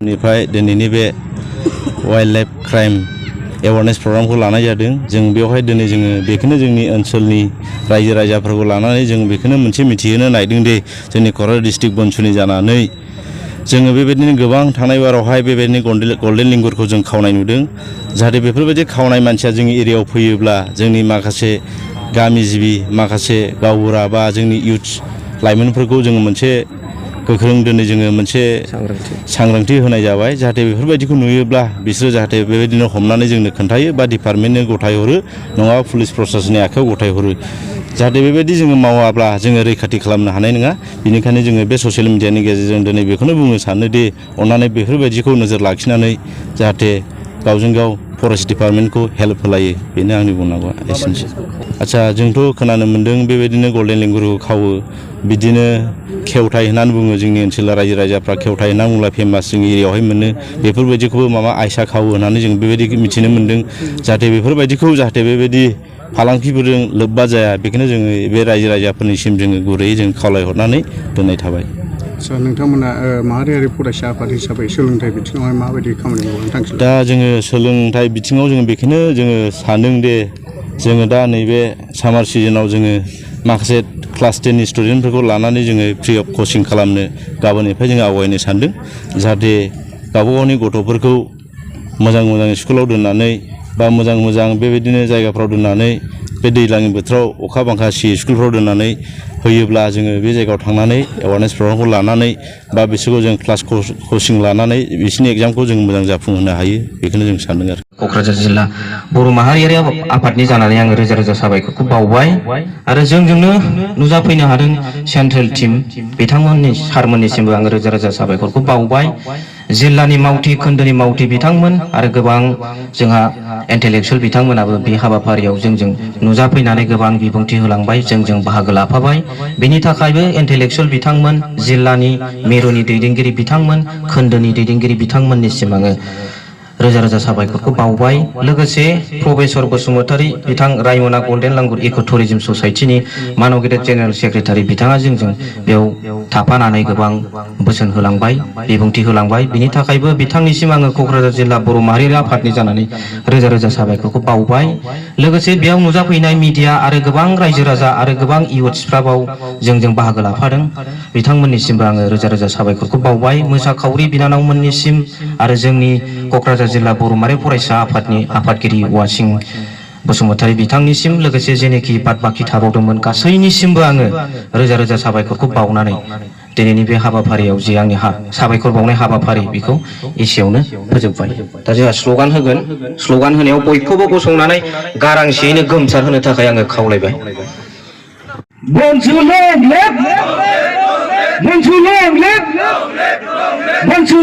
निफ्राय दिनैनि बे वाइल्ड लाइफ क्राइम एवारनेस प्रग्रामखौ लानाय जादों। जों बेवहाय दिनै जोङो बेखौनो जोंनि ओनसोलनि रायजो राजाफोरखौ लानानै जों बेखौनो मोनसे मिथिहोनो नायदों दि जोंनि क'क्राझार डिस्ट्रिक्ट बनसुलि जानानै जोङो बेबायदिनो गोबां थांनाय बारावहाय बेबायदिनो गल्डेन लिंगुरखौ जों खावनाय नुदों। जाहाथे बेफोरबायदि खावनाय मानसिया जोंनि एरियायाव फैयोब्ला जोंनि माखासे गामि जिबि माखासे गावबुरा बा जोंनि इयुथ्स लाइमोनफोरखौ जोङो मोनसे गोख्रों दिनै जोङो मोनसे सांग्रांथि होनाय जाबाय। जाहाथे बेफोरबायदिखौ नुयोब्ला बिसोरो जाहाथे बेबायदिनो हमनानै जोंनो खोन्थायो बा डिपार्टमेन्टनो गथायहरो नङाबा पुलिस प्रशासननि आखायाव गथायहरो। जाहाथे बेबायदि जोङो मावाब्ला जोङो रैखाथि खालामनो हानाय नङा। बेनिखायनो जोङो बे ससियेल मिडियानि गेजेरजों दिनै बेखौनो बुंनो सानोदि अन्नानै बेफोरबायदिखौ नोजोर लाखिनानै जाहाथे गावजों गाव फरेस्ट डिपार्टमेन्टखौ हेल्प होलायो। बेनो आंनि बुंनांगौआ एसेनोसै। आच्चा जोंथ' खोनानो मोन्दों बेबायदिनो गल्डेन लिंगुरखौ खावो बिदिनो खेवथाय होननानै बुङो जोंनि ओनसोलाव रायजो राजाफ्रा खेवथाय होनना बुंब्ला फेमास जोंनि एरियायावहाय मोनो। बेफोरबायदिखौबो माबा आयसा खावो होननानै जों बेबायदि मिथिनो मोन्दों। जाहाथे बेफोरबायदिखौ जाहाथे बेबायदि फालांगिफोरजों लोब्बा जाया बेखौनो जोङो बे रायजो राजाफोरनिसिम जोङो गुरैयै जों खावलायहरनानै दोननाय थाबाय। आच्चा नोंथांमोना माहारियारि फरायसा आफाद हिसाबै सोलोंथाइ बिथिङावहाय माबायदि खामानि मावनो थांखि लादों? दा जोङो सोलोंथाइ बिथिङाव जोङो बेखौनो जोङो सानदों दे जोङो दा नैबे सामार सिजोनाव जोङो माखासे क्लास 10नि स्टुडेन्टफोरखौ लानानै जोङो फ्रि अफ कचिं खालामनो गाबोननिफ्राय जोङो आवगायनो सानदों। जाहाथे गावबा गावनि गथ'फोरखौ मोजां मोजां स्कुलाव दोननानै बा मोजां मोजां बेबायदिनो जायगाफ्राव दोननानै बे दैज्लांनि बोथोराव अखा बांखा सियै स्कुलफ्राव दोननानै होयोब्ला जोङो बे जायगायाव थांनानै एवारनेस प्रग्रामखौ लानानै बा बिसोरखौ जों क्लास कचिं लानानै बिसोरनि एग्जामखौ जों मोजां जाफुंहोनो हायो बेखौनो जों सानदों आरो। क'क्राझार जिल्ला बर' माहारियारि आफादनि जानानै आङो रोजा रोजा साबायखरखौ बावबाय आरो जोंजोंनो नुजाफैनो हादों सेन्ट्रेल टीम बिथांमोननि सारमोननिसिमबो आङो रोजा रोजा साबायखरखौ बावबाय। जिल्लानि मावथि खोन्दोनि मावथि बिथांमोन आरो गोबां जोंहा इन्टेलेक्सुयेल बिथांमोनाबो बे हाबाफारियाव जोंजों नुजाफैनानै गोबां बिबुंथि होलांबाय जोंजों बाहागो लाफाबाय। बेनि थाखायबो इन्टेलेक्सुयेल बिथांमोन जिल्लानि मिरुनि दैदेनगिरि बिथांमोन खोन्दोनि दैदेनगिरि बिथांमोननिसिम आङो रोजा रोजा साबायखरखौ बावबाय। लोगोसे प्रफेसर बसुमतारी बिथां रायमना गल्डेन लांगुर इक' टुरिजम ससाइटिनि मानव गेदेर जेनेरेल सेक्रेटारि बिथाङा जोंजों बेयाव थाफानानै गोबां बोसोन होलांबाय बिबुंथि होलांबाय। बिनि थाखायबो बिथांनिसिम आङो क'क्राझार जिल्ला बर' माहारियारि आफादनि जानानै रोजा रोजा साबायखरखौ बावबाय। लोगोसे बेयाव नुजाफैनाय मिडिया आरो गोबां रायजो राजा आरो गोबां इयुथ्सफ्राबाव जोंजों बाहागो लाफादों बिथांमोननिसिमबो आङो रोजा रोजा साबायखरखौ बावबाय। मोसाखावरि बिनानावमोननिसिम आरो जोंनि क'क्राझार जिल्ला बर' माहारियारि फरायसा आफादनि आफादगिरि वासिं बसुमतारी बिथांनिसिम लोगोसे जेनेखि बाद बाखि थाबावदोंमोन गासैनिसिमबो आङो रोजा रोजा साबायखरखौ बावनानै दिनैनि बे हाबाफारियाव जे आंनि साबायखर बावनाय हाबाफारि बेखौ एसेयावनो फोजोबबाय। दा जोंहा स्ल'गान होगोन। स्ल'गान होनायाव बयखौबो गसंनानै गारांसेयैनो गोमसार होनो थाखाय आङो खावलायबाय। Bonjour, Bonjour, Bonjour,